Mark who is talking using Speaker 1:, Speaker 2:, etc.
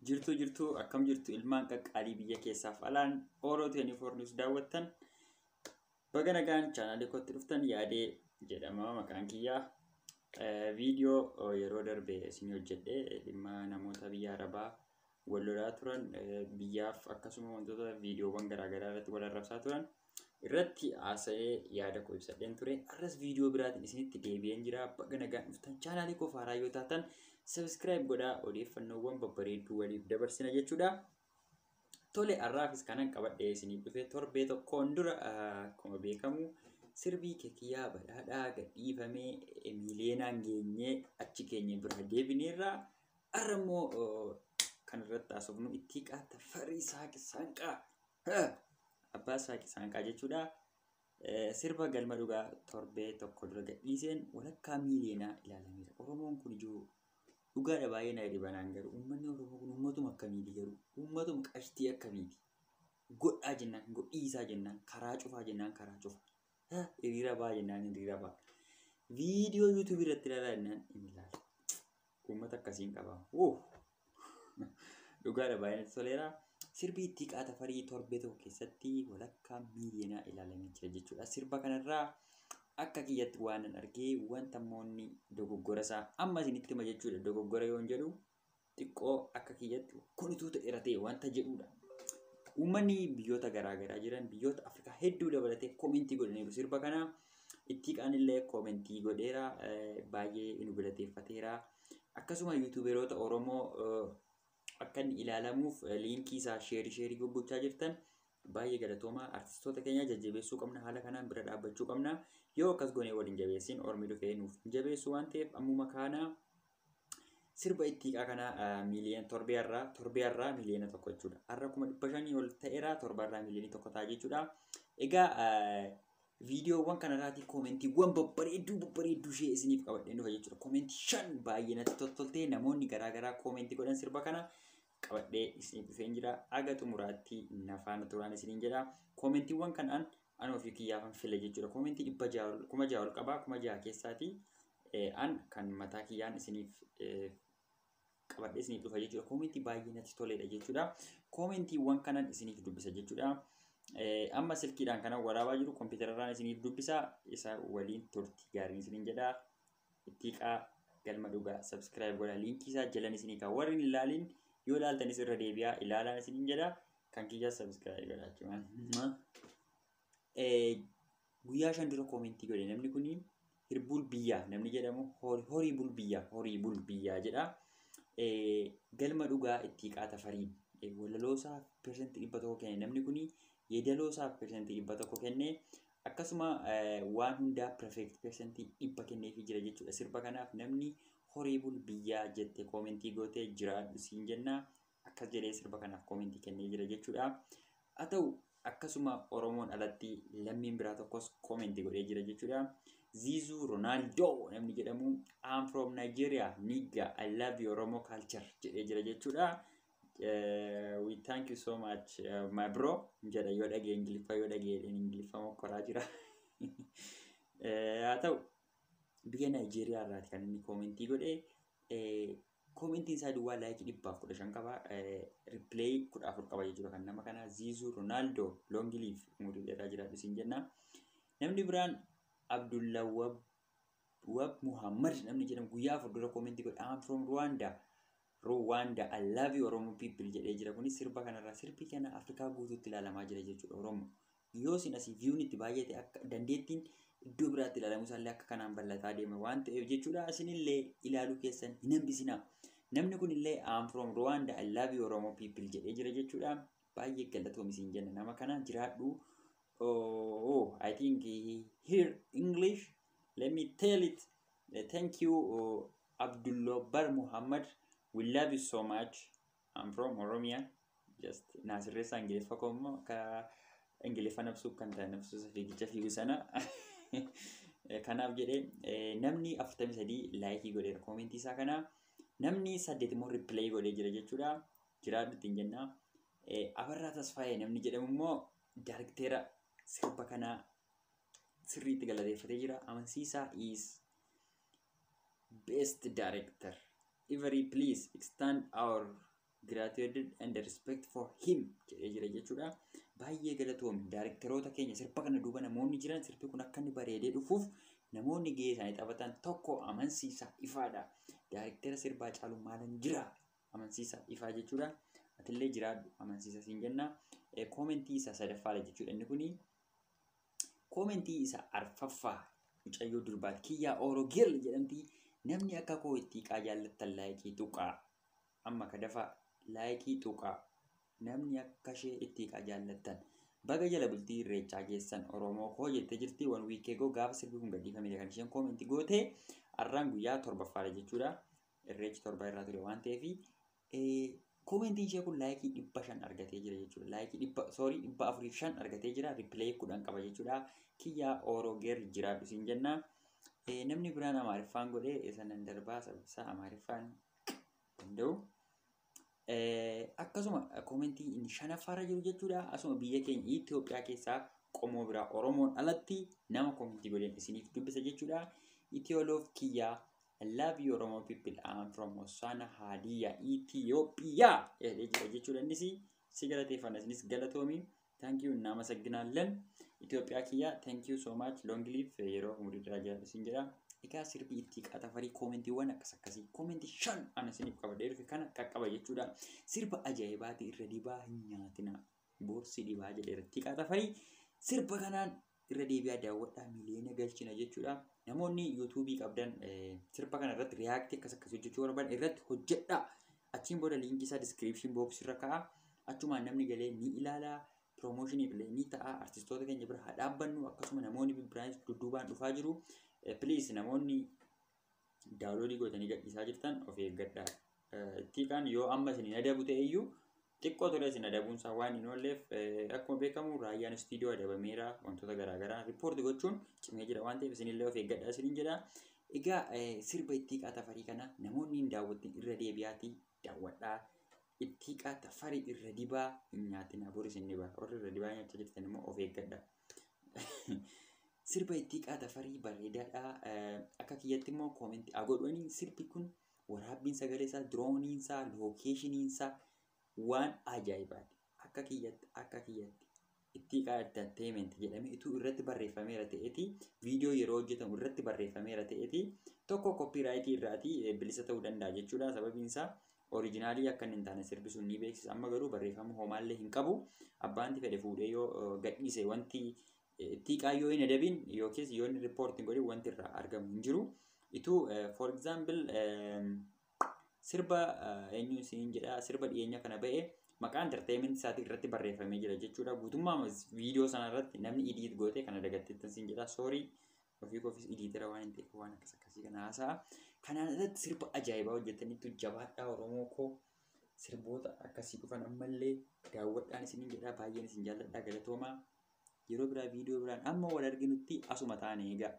Speaker 1: Jirtuu jirtuu, akkam jirtu ilmaan qaqqaalii biyya keessaaf alaan Oro 24 News daawwattan? Baga nagaan chaanaalii kootti dhuftan. Yaadee jedhama maqaan kiyyaa. Viidiyoo yeroo darbe isin hojjedhe, dhimma namoota biyya Arabaa wal lolaa turan, biyyaaf akkasuma wantoota viidiyoowwan garaagaraa irratti wal arrabsaa turan irratti haasa'ee yaada koo ibsadheen ture. Har'as viidiyoo biraatiin isinitti deebi'een jira. Baga nagaan dhuftan. Chaanaalii koo haaraa yoo taatan subscribe godhaa, odeeffannoowwan babbareedduu waliif dabarsina jechuudha. Tole, har'aafis kanan qabadhee isiniif dhufe, torbee tokkoon dura akkuma beekamu sirbii Keekiyyaa Badhaadhaa gadhiifamee miiliyoonaan geenyee achi keenya bira deebineerra. Har'a immoo kan irratti haasofnu Ittiiqaa Tafarii Saaqi Saanqaa, abbaa Saaqi Saanqaa jechuudha. Sirba Galma Dhugaa torbee tokko dura gadhiiseen walakkaa miiliyoonaa ilaalameera. Oromoon kun ijoo dhugaadha, baay'ee na dhibanaan garuu uummanni Oromoo kun uummatuma akkamiiti garuu? Uummatuma qashtii akkamiiti? Godhaa jennaan godhiisaa jennaan, karaa cufaa jennaan karaa cufa. Hiriira baa jennaan hiriira baa. Viidiyoo yuutuubii irratti ilaalaa jennaan hin ilaala. Uummata akkasiin qaba. Dhugaadha, baay'ee natti toleera. Sirbi Ittiiqaa Tafarii torbee tokko keessatti walakkaa miiliyoonaa ilaalamee jira jechuudha. Sirba kanarraa akka kiyyatti waan nan argee, wanta moonni dogoggora isaa amma isinitti hima jechuudha. Dogoggora yoon jedhu, xiqqoo akka kiyyatti kunituu ta'eera ta'e wanta jedhudha. Uummanni biyyoota garaagaraa jiran, biyyoota Afrikaa hedduu dabalatee, koomentii godhaniiru sirba kana. Ittiiqaan illee koomentii godheera, baay'ee nu galateeffateera. Akkasuma yuutuuberoota Oromoo akka inni ilaalamuuf liinkii isaa share share goggochaa jirtan baay'ee galatoomaa. Artistoota keenya jajjabeessuu qabna, haala kanaan bira dhaabbachuu qabna. Yoo akkas goonee waliin jabeessin, ormi dhufee nuuf hin jabeessu waan ta'eef, ammuma kana sirba Ittiiqaa kana miiliyoona torbee irraa miiliyoona 1 jechuudha. Har'a 500,000 ol ta'eera, torba irraa miiliyoonii 1 ta'a jechuudha. Egaa viidiyoowwan kanarraatii koomentiiwwan babbareedduu babbareedduu ishee isiniif qabadheen dhufa jechuudha. Koomentii shan baay'ee natti tottoltee namoonni garaagaraa koomentii godhan sirba kana qabadhee isiniif dhufeen jira. Aga xumuraatti na faana turaan isiniin jedha. Koomentiiwwan kanaan an ofii kiyyaafan file jechuudha. Koomentii 600 6,000 ol qaba. 6,000 keessaatii an kan mataa kiyyaan isiniif qabadhee isiniif dhufa jechuudha. Koomentii baay'ee natti toledha jechuudha. Koomentiiwwan kanan isiniif dubbisa jechuudha. Amma silkiidhaan kanan waraabaa jiru, kompiitararraan isiniif dubbisa. Isa waliin turti gaariin isiniin jedha. Ittiiqaa Galma Dhugaa subscribe godhaa. Liinkii isaa jalan isinii ka'a. Warri hin ilaaliin yoo ilaaltanis irra deebi'aa ilaalaan isiniin jedha. Kan kiyyaa subscribe godhaa jechuudha. Guyyaa 5 dura koomentii godhe namni kuni, Hirbuul Biyyaa namni jedhamu, Horii Bul Biyyaa, Horii Bul Biyyaa jedha. Galma Dhugaa Ittiiqaa Tafarii walaloosaa 100% kenne namni kuni, yeedaloosaa 100% kenne, akkasuma waan hundaa perfect 100% kenneefii jira jechuudha. Sirba kanaaf namni Horii Bul Biyyaa jette koomentii gootee jiraadhu siin jenna. Akkas jedhee sirba kanaaf koomentii kennee jira jechuudha. Haa ta'u, akkasuma Oromoon alatti lammiin biraa tokkos koomentii godhee jira jechuudha. Zizou Ronaldo namni jedhamu, "I'm from Nigeria, nigga, I love you Oromo culture" jedhee jira jechuudha. We thank you so much, my bro jedha. Yoo dhagee Ingiliffa, yoo dhagee Ingiliffa mokkoraa jira. Haa ta'u, biyya Naayijeeriyaa irraati kan inni koomentii godhe. Koomentiin isaa duwwaa laayikii 115 qaba. Reply 14 qaba jechuudha kan nama kanaa. Zizou Ronaldo, long live, umurii dheeraa jiraadhu siin jenna. Namni biraan Abdullawab Wab Muhammad namni jedhamu guyyaa 4 dura koomentii godhe, "I'm from Rwanda. Rwanda, I love you Oromo people" jedhee jira. Kunis sirba kanarraa, sirbi kana Afrikaa guutuutti ilaalamaa jira jechuudha Oromo. Yoo isin asii viyuun itti baay'ate, akka dandeettiin iddoo biraatti ilaalamu isaallee akka kanaan bal'ataa deema waan ta'eef jechuudha. Isinillee ilaaluu keessan hin hambisinaa. Namni kunillee "I'm from Rwanda, I love you Oromo people" jedhee jira jechuudha. Baay'ee galatoomi siin jenna, nama kana, jiraadhu. Oh, I think he hear English. Let me tell it. Thank you, Abdullah Muhammad. We love you so much. I'm from Oromia. Just naasirreessaa Ingiliffa koo immoo akka Ingiliffa nabsuuf kan ta'e nabsuusa fiigicha fiigu sana. Kanaaf jedhee namni 43 laayikii godheera koomentii isaa kana. Namni 8 immoo reply godhee jira jechuudha. Jiraadhu ittiin jenna. Abarraa Tasfaayee namni jedhamu immoo daarikteera sirba kanaa sirriitti galateeffatee jira. "Amansiisaa is best director. Every please extend our Gratitude and respect for him jedhee jira jechuudha. Baay'ee galatoomi. Daarektaroota keenya, sirba kana duuba namoonni jiran, sirbi kun akka inni bareedee dhufuuf namoonni gahee isaanii taphatan tokko Amansiisaa Ifaadha. Daariktera sirbaa caalu maalan jira, Amansiisaa Ifaa jechuudha. Atillee jiraadhu Amansiisa siin jenna. Koomentii isaa sadaffaadha jechuudha inni kuni. Koomentii isa arfaffaa mucayyoo durbaati. Kiyyaa Ooroo Girl jedhamti. Namni akka koo Ittiiqaa jaallattan laayikii tuqaa. Amma kadafaa laayikii tuqaa. Namni akka ishee Ittiiqaa jaallattan. Baga jala bultii Irreechaa geessan Oromoo koo jettee jirti. One week ago gaafa sirbi kun gadhiifame kan isheen koomentii goote, har'aan guyyaa torbaffaadha jechuudha. Irreechi 7 irraa ture waan ta'eef koomentiin ishee kun laayikii 500 argatee jira jechuudha. Laayikii dhibba, sorry, 405 argatee jira. Reply 10 qaba jechuudha. Kiyyaa Ooroo Girl, jiraadhu siin jenna. Namni biraan Amaariffaan godhee sanan darbaa, sababsaa Amaariffaan danda'u. Akkasuma koomentii inni shanaffaarra jiru jechuudha. Asuma biyya keenya Itoophiyaa keessaa qomoo biraa Oromoon alatti nama koomentii godheen isiniif dubbisa jechuudha. Itiyooloof Kiyyaa, "I love you Oromo people. I am from Hossana, Hadiyya, Ethiopia" jedhee jira jechuudha. Innis si galateeffanna, isinis galatoomi. Thank you, እናመሰግናለን. Itoophiyaa kiyya, thank you so much. Long live, yeroo umurii dheeraa jiraadhu isin jedha. Egaa sirbi Ittiiqaa Tafarii koomentiiwwan akkas akkasii, koomentii shan ana isiniif qabadhee dhufe kana qaqqaba jechuudha. Sirba ajaa'ibaati, irra dibaa hin nyaatina. Boorsi dhibaa jedheera. Ittiiqaa Tafarii sirba kanaan irra deebi'aa daawwadhaa, miliyoona galchina jechuudha. Namoonni yuutuubii qabdan sirba kana irratti react akkas akkasii hojjechuu barbaadan irratti hojjedhaa. Achiin booda liinkii isaa description box irra kaa'a. Achumaan namni galee ni ilaala. Promotioniif illee ni ta'a. Artistoota keenya bira haa dhaabbannu. Akkasuma namoonni biraanis dudduubaan dhufaa jiru. Please, namoonni download gootanii gadhiisaa jirtan of eeggadhaa. Ittiiqaan yoo amma isin hin adabu ta'e iyyuu xiqqoo ture isin adabuunsaa waan hin oolleef. Akkuma beekamu Raayyaan istiidiyoo adabameera, wantoota garaagaraa report gochuun cimee jira waan ta'eef isinillee of eeggadhaa isiniin jedha. Egaa sirba Ittiiqaa Tafarii kana namoonni hin daawwattin irra deebi'aatii daawwadhaa. Ittiiqaa Tafarii, irra dibaa hin nyaatinaa, boris hin dhibaa. Warri irra dibaa nyaachaa jirtan immoo of eeggadhaa. Sirba Ittiiqaa Tafarii bareedaadha. Akka kiyyatti immoo koomentii haa godhanii, sirbi kun waraabbiin sagalee isaa, dirooniin isaa, lookeeshiniin isaa waan ajaa'ibaati. Akka kiyyatti Ittiiqaa Entertainment jedhamee ituu irratti barreeffameera ta'eeti, viidiyoo yeroo hojjetamu irratti barreeffameera ta'eeti, tokko copyright irraatii bilisa ta'uu danda'a jechuudha. Sababiin isaa original akka inni hin taane sirbi sun ni beeksisa. Amma garuu barreeffama homaallee hin qabu. Abbaanti fedhe fuudhee yoo gadhiise, wanti Ittiiqaa yoo hin adabin yookiis yoo inni report hin godhin wanti irraa argamu hin jiru. Ituu for example sirba eenyu isiniin jedha, sirba dhiyeenya kana ba'e maqaa entertainment isaatii irratti barreeffamee jira jechuudha. Guutummaa viidiyoo sana irratti namni edit goote kana dagatteettan siin jedha. Sorry, ofii koofis editor waan hin ta'eef waan akkas akkasii kana haasa'a. Kanaan irratti sirba ajaa'ibaa hojjetaniitu, jabaadhaa Oromoo koo. Sirboota akkasii dhufan ammallee daawwadhaan isiniin jedha. Baay'een isin jaalladhaa, galatoomaa. Yeroo biraa viidiyoo biraan amma wal arginutti asuma taane egaa.